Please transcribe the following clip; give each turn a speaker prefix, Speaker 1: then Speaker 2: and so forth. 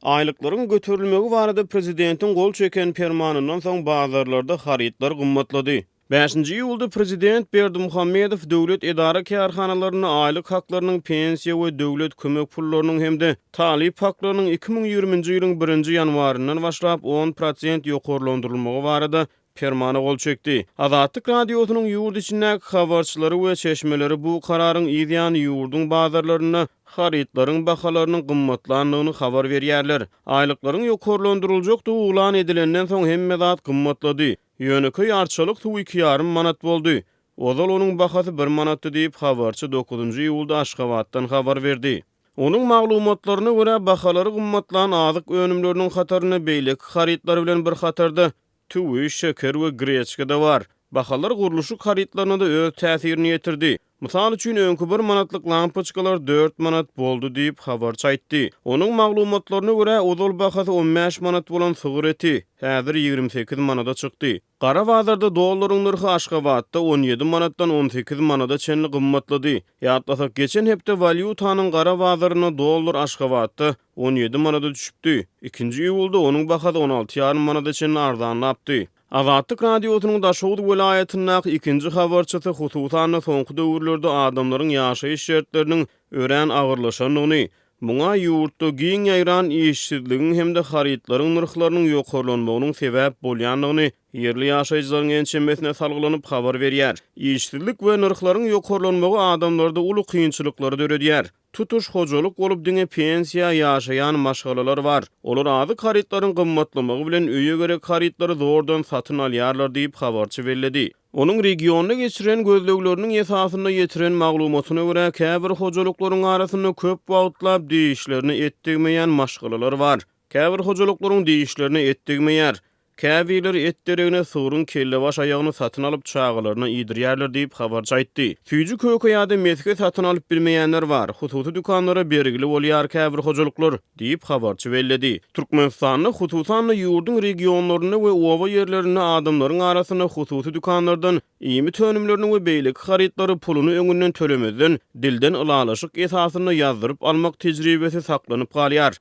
Speaker 1: Aýlyklaryň göterilmegi barada prezidentiň gol çeken permanyndan soň bazarlarda harytlar gymmatlady. Bäşinji iýulda prezident Berdimuhamedow döwlet edara-kärhanalarynda aýlyk haklarynyň, pensiýa we döwlet kömek pullarynyň hem-de talyp haklarynyň 2020-nji ýylyň birinji ýanwaryndan başlap 10% ýokarlandyrylmagy barada permana gol çekdi. Azatlyk Radiosynyň ýurt içindäki habarçylary we çeşmeleri bu kararyň yz ýany ýurduň bazarlarynda harytlaryň bahalarynyň gymmatlandygyny habar berýärler. Aýlyklaryň ýokarlandyryljakdygy yglan edilenden soň hemme zat gymmatlady. Ýönekeý arçalyk suwy iki ýarym manat boldy. Ozal onuň bahasy bir manatdy diýip, habarçy dokuzynjy iýulda Aşgabatdan habar berdi. Onuň maglumatlaryna görä, bahalary gymmatlan azyk önümleriniň hatarynda beýleki harytlar bilen bir hatarda tüwi, şeker we greçka-da bar. Bahalar gurluşyk harytlaryna-da öz täsirini ýetirdi. Mysal üçin, öňki bir manatlyk lampoçkalar dört manat boldy diýip, habarçy aýtdy. Onuň maglumatlaryna görä, ozal bahasy 15 manat bolan sygyr eti, häzir 28 manada çykdy. Gara bazarda dollaryň nyrhy Aşgabatda 17 manatdan 18 manada çenli gymmatlady. Ýatlasak, geçen hepde walýutanyň gara bazarynda dollar Aşgabatda 17 manada düşüpdi. Ikinji iýulda onuň bahasy 16 ýarym manada çenli arzanlapdy. Azatlyk Radiosynyň Daşoguz welaýatyndaky ikinji habarçysy hususan-da soňky döwürlerde adamlaryň ýaşaýyş şertleriniň örän agyrlaşandygyny, muňa ýurtda giň ýaýran işsizligiň hem-de harytlaryň nyrhlarynyň ýokarlanmagynyň sebäp bolýandygyny ýerli ýaşaýjylaryň ençemesine salgylanyp habar berýär. Işsizlik we nyrhlaryň ýokarlanmagy adamlarda uly kynçylyklary döredýär. Tutuş hojalyk bolup diňe pensiýa ýaşaýan maşgalalar bar. Olar azyk harytlaryň gymmatlamagy bilen öýe gerek harytlary zordan satyn alýarlar diýip, habarçy belledi. Onuň regionda geçiren gözlegleriniň esasynda ýetiren maglumatyna görä, käbir hojalyklaryň arasynda köp wagtlap dişlerine et degmeýän maşgalalar bar. Käbir hojalyklaryň dişlerine et degmeýär. Käbirleri et deregine sygryň kellebaş-aýagyny satyn alyp, çagalaryna iýdirýärler diýip, habarçy aýtdy. Süýji-köke ýa-da mesge satyn alyp bilmeýänler bar. Hususy dükanlara bergili bolýar käbir hojalyklar, diýip, habarçy belledi. Türkmenistanda, hususan-da, ýurduň regionlarynda we oba ýerlerinde adamlaryň arasynda hususy dükanlardan iýmit önümlerini we beýleki harytlary puluny öňünden tölemezden, dilden ylalaşyk esasynda ýazdyryp almak tejribesi saklanyp galýar.